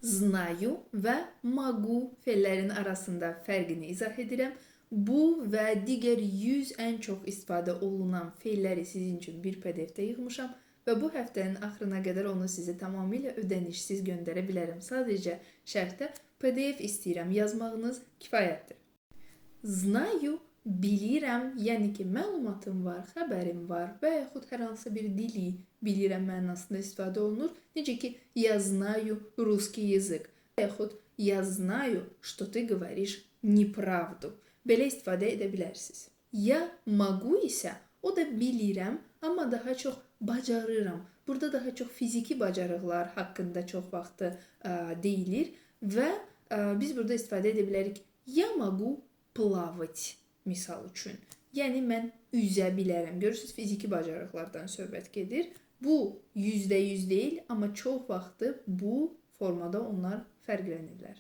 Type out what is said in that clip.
Знаю və могу fe'llərin arasında fərqini izah edirəm. Bu və digər 100 ən çox istifadə olunan fe'lləri sizin üçün bir PDF-də yığmışam və bu həftənin axırına qədər onu sizə tamamilə ödənişsiz göndərə bilərəm. Sadəcə şərhdə PDF istəyirəm yazmağınız kifayətdir. Знаю bilirəm, yəni ki, məlumatım var, xəbərim var və yaxud hər hansı bir dili bilirəm mənasında istifadə olunur. Necə ki, я знаю русский язык və yaxud я знаю, что ты говоришь неправду. Belə istifadə edə bilərsiniz. Я могу isə o da bilirəm, amma daha çox bacarıram. Burada daha çox fiziki bacarıqlar haqqında çox vaxtı deyilir və biz burada istifadə edə bilərik. Я могу плавать misal üçün. Yəni mən üzə bilərəm. Görürsüz, fiziki bacarıqlardan söhbət gedir. Bu %100 deyil, amma çox vaxtı bu formada onlar fərqlənirlər.